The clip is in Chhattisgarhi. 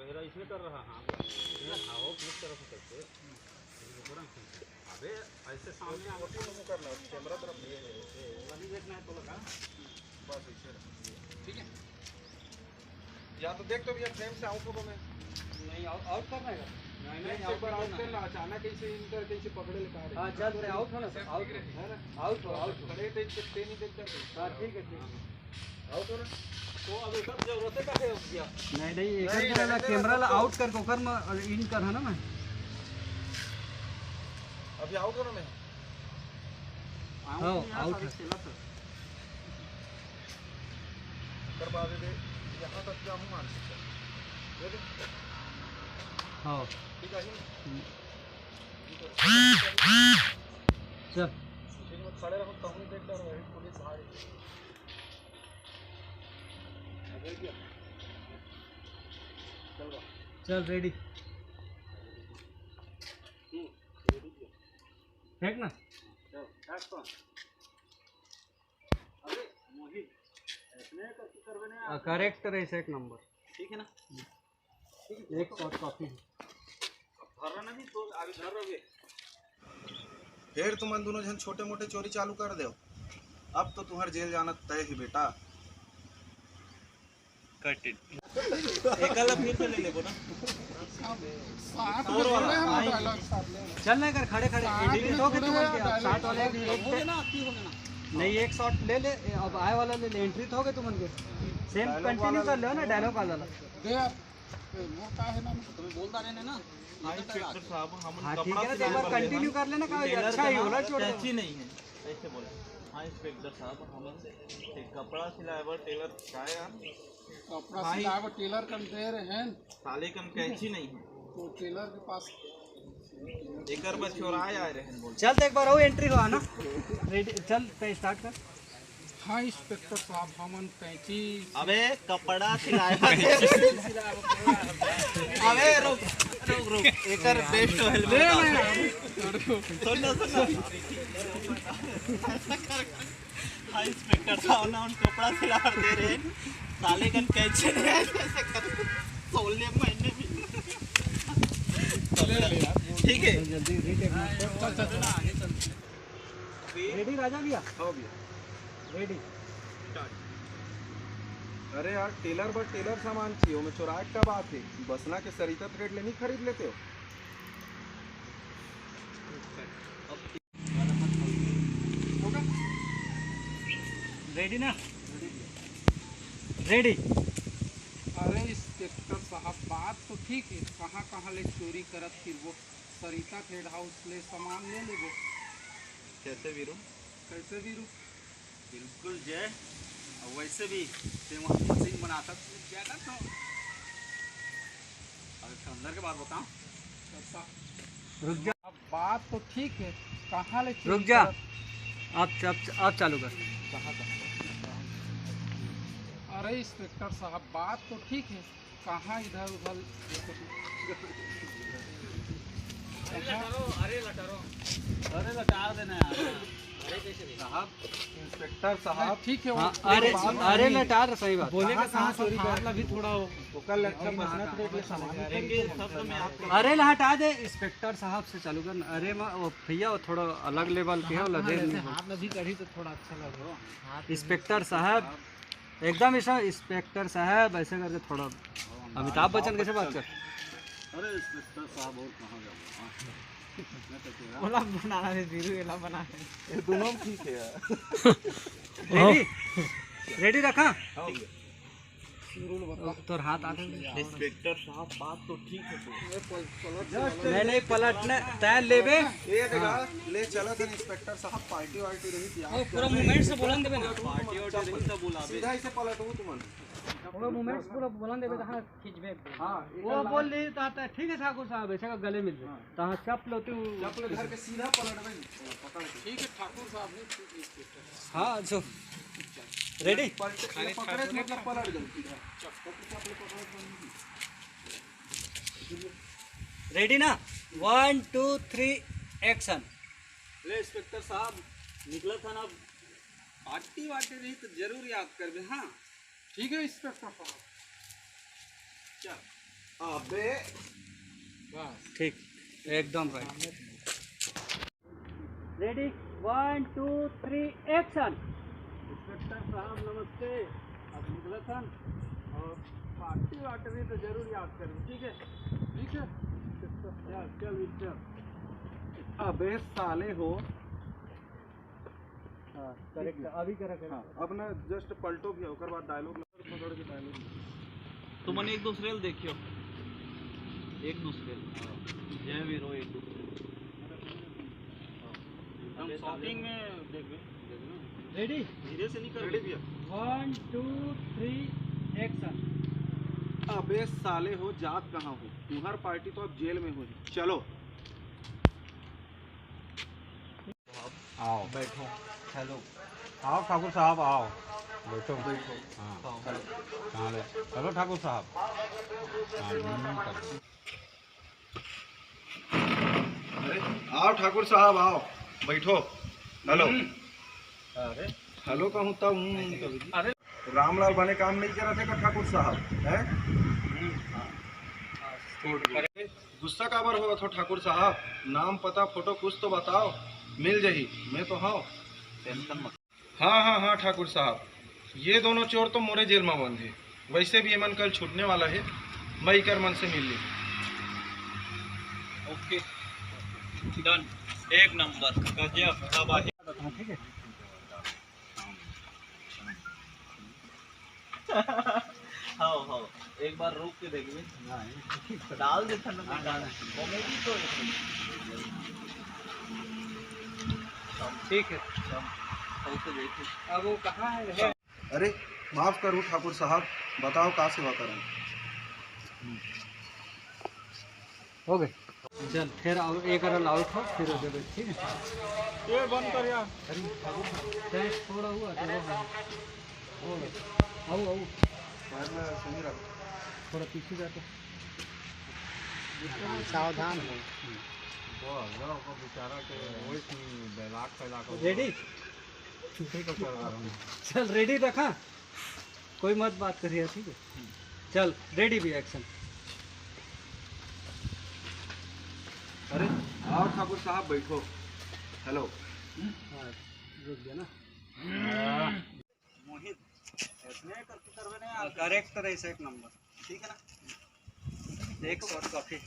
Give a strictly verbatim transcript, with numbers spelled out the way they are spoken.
मेरा इसमें कर रहा, हाँ, इसमें था, वो किस तरह से करते? अबे, ऐसे सामने आ गया। करना, कैमरा तरफ ये, ये, ये, वही देखना है तो लगा। बस ऐसे रख। ठीक है। या तो देख तो भैया, फ्रेम से आउट हो तो मैं। नहीं, आउट, आउट करना है। नहीं, नहीं, एक बार आउट करना, अचानक ऐसे इन करके ऐसे पकड़े ले कहाँ रहे? हाँ, चल, आउट हो ना, आउट हो। है ना? आउट हो, आउट हो। खड़े थे, इनसे पे नहीं देखता था। हाँ, ठीक है, ठीक है। आउट हो ना? तो अब एकर जरूरत है, का है भैया? नहीं, नहीं, एकर नहीं, जगह ला नहीं, कैमरा ला तो आउट करके ओकर में इन कर, है ना मैं? अभी आउट हो ना मैं? हाँ, आउट है। कर बाद दे, यहाँ तक क्या हूँ मान सकता। दे दे। हाँ। ठीक है, हम्म। चल। ठीक है, खड़े रहो, तब नहीं देखता रहो, पुलिस आ रही है। चल बा। चल, रेडी। हम्म, रेडी है। फेंक ना। चल, फेंक तो। अरे, मोहित, ऐसने करके करवे ने आ, आप। करेक्ट रहे, एक नंबर। ठीक है ना? एक शॉट काफी है। अब धर रहा ना भी, तो अभी धर रहा भी। फिर तुमन दोनों जन छोटे मोटे चोरी चालू कर दो। अब तो तुम्हार जेल जाना तय ही बेटा। कट इट। एकला फिर से ले लेबो ना। साथ में थोड़े हम डायलॉग साथ ले। चल ना कर खड़े खड़े। साथ में एडिटिंग हो गई थोड़े तुम्हारे क्या? डायलॉग साथ वाले एक, एक हो गया ना, आपकी हो गया ना। नहीं, एक शॉट ले ले, अब आए वाला ले ले, एंट्री तो हो गई तुमन के। सेम डायलॉग कंटिन्यू वाला कर लो ना, डायलॉग वाला। दे यार, ए, वो का है ना, तुम्हें बोलता रहने ना। हाँ, इंस्पेक्टर साहब, हम हाँ, ठीक कपड़ा है ना, तो एक बार सिलाए बर कंटिन्यू कर लेना, कहा, टेलर अच्छा ही का होला, नाम छोड़ दो। कैंची नहीं है, ऐसे बोले। हाँ, इंस्पेक्टर साहब, हम एक कपड़ा सिलाए बर टेलर का यार। कपड़ा हाँ, सिलाए बर टेलर कन दे रहे हैं। साले कन कैंची नहीं है। तो टेलर के पास एकर बर चोराए आए रहे हैं, बोल। चल, तो एक बार और एंट्री हुआ ना। रेडी, चल, तय स्टार्ट कर। हाँ, इंस्पेक्टर साहब, हमन कैंची। अबे, कपड़ा सिलाए। अबे, रुक, रुक, रुक। एकर बेस्ट हेलमेट। सुन ना, सुन ना। हाँ, इंस्पेक्टर साहब ना, उन कपड़ा सिला दे रहे हैं। साले कन कैंची नहीं है, ऐसे कर। सोलह महीने भी। ठीक है। जल्दी रीटेक मार। चल, चल, चल। रेडी राजा भैया? हाँ भैया। रेडी। अरे यार, टेलर बर टेलर सामान चाहिए, ओमे चोराए का बात है। बसना के सरिता थ्रेड ले नहीं खरीद लेते हो? रेडी ना? रेडी। अरे इंस्पेक्टर साहब, बात तो ठीक है, कहाँ कहाँ ले चोरी करत फिरबो, सरिता थ्रेड हाउस ले सामान ले लेबो। कैसे वीरू? कैसे वीरू? बिल्कुल जय। और वैसे भी ते वहाँ मशीन बनाता तो ज्यादा तो। अब इसका अंदर के बात बताओ। रुक जा। अब बात तो ठीक है, कहाँ ले चोरी रुक जा। करत? आप, आप, आप चालू कर। कहाँ, कहाँ? अरे इंस्पेक्टर साहब, बात तो ठीक है, कहाँ इधर उधर। अरे लटारो, अरे लटारो। अरे लटार देना यार। साहब, इंस्पेक्टर साहब। नहीं, ठीक है, वो हाँ, अरे, बात अरे नहीं। लटार, सही बात। बोले का कहाँ साथ चोरी कर? अभी थोड़ा हो। ओकर लक्षण बसना तो देख ले सामान। लेकिन सब तो मैं आपको अरे ला हटा दे, इंस्पेक्टर साहब से चालू कर ना। अरे मा-, वो भैया, वो थोड़ा अलग लेवल के हो, हाँ, लगे हाँ, नहीं। हाथ में भी करी तो थोड़ा अच्छा लगे। हाथ में इंस्पेक्टर साहब, एकदम ऐसा इंस्पेक्टर साहब ऐसे करके थोड़ा अमिताभ बच्चन कैसे बात कर। अरे इंस्पेक्टर साहब और कहाँ जाओ? हाँ। मैं तो कह रहा ओला बनाना है, वीरू एला बना है। ये दोनों ठीक है यार। रेडी? रेडी रखा? हाँ, हो गया। तोर हाथ आते हैं। इंस्पेक्टर साहब, बात तो ठीक है तो। नहीं, नहीं, पलट ने तैयार लेबे। ये देखा, हाँ। ले चला था इंस्पेक्टर साहब, पार्टी वार्टी रही थी। ओ, पूरा मूवमेंट से बोलन देबे ना। पार्टी वार्टी रही तब बोला बे। सीधा इसे पलटू तुमन। पूरा मूवमेंट से पूरा बोलन देबे, तो हाँ, खींचबे। हाँ, वो बोल ली तो आता है, "ठीक है ठाकुर साहब, ऐसे का गले मिल जाए।" हाँ। तो हाँ, चप लो तू। चप ले धर के सीधा पलटबे, पकड़ के। ठीक है ठाकुर साहब, नहीं, ठीक है। हाँ, जो रेडी? पलट, ये पकड़े तो मतलब पलट जाओ सीधा। रेडी ना? वन, टू, थ्री, एक्शन। ले इंस्पेक्टर साहब, निकला था ना, पार्टी वार्टी रही तो जरूर याद करबे, हाँ? ठीक है इंस्पेक्टर साहब। चल। अबे, ठीक, एकदम right. Ready, one, two, three, action. Inspector साहब, नमस्ते। अब निकलत हन, और पार्टी वार्टी भी तो जरूर याद करें, ठीक है? ठीक है। चल, चल, चल। अबे साले हो। हाँ, करेक्ट, अभी करा, करेक्ट। हाँ, अब ना जस्ट पलटो भी, ओकर बाद डायलॉग पकड़ के डायलॉग। तुमन एक दूसरे ल देखियो, एक दूसरे ल। हाँ। जय वीरो, एक दूसरे ल। हम शॉपिंग में देख रहे हैं। रेडी? धीरे से नहीं कर रेडी भैया। वन, टू, थ्री, एक्शन। अबे साले हो, जात कहाँ हो? तुम्हार पार्टी तो अब जेल में होही। चलो। आओ। बैठो। हेलो। आओ ठाकुर साहब, आओ। बैठो। बैठो। हाँ। हाँ, हेलो। चलो ठाकुर साहब। हाँ, हम्म, करो। अरे, आओ ठाकुर साहब, आओ, बैठो। हेलो। हम्म। अरे। हेलो कहूँ तब हूँ। अरे। रामलाल बने काम नहीं करत हे का ठाकुर साहब, हैं? हम्म। हाँ। गुस्सा काबर होवत हो ठाकुर साहब? नाम, पता, फोटो कुछ तो बताओ, मिल जही, मैं तो हव। टेंशन मत। हाँ, हाँ, हाँ, ठाकुर साहब, ये दोनों चोर तो मोरे जेल में बंद हे। वैसे भी एमन कल छूटने वाला हे, मैं इकर मन से मिल ली। ओके, डन, एक नंबर, गजब, शाबाश। ठीक है। हाँ, हाँ, एक बार रोक के देखबे। डाल देथन ना बेटा। कॉमेडी तो है। ठीक है। अब वो कहाँ है? अरे, माफ करू ठाकुर साहब, बताओ का सेवा करन? हो गए। चल, फिर आओ, एक और लाओ उठो, फिर हो जाए, ठीक है? ये बंद कर यार। अरे, थोड़ा हुआ, चलो, हाँ। हो गए। आओ, आओ। पैर में सुनी रख। थोड़ा पीछे जाके। सावधान हो। वो अगला को बेचारा के वही बैलाक फैलाक हो। रेडी? ठीक है, चल रहा हूँ। चल, रेडी रखा, कोई मत बात करिए, ठीक है? चल, रेडी भी, एक्शन। अरे, आओ ठाकुर साहब, बैठो। हेलो। हाँ, रुक गया ना। मोहित, ऐसने करके करवे ना यार। करेक्ट रहे, एक नंबर, ठीक है ना? एक शॉट काफी।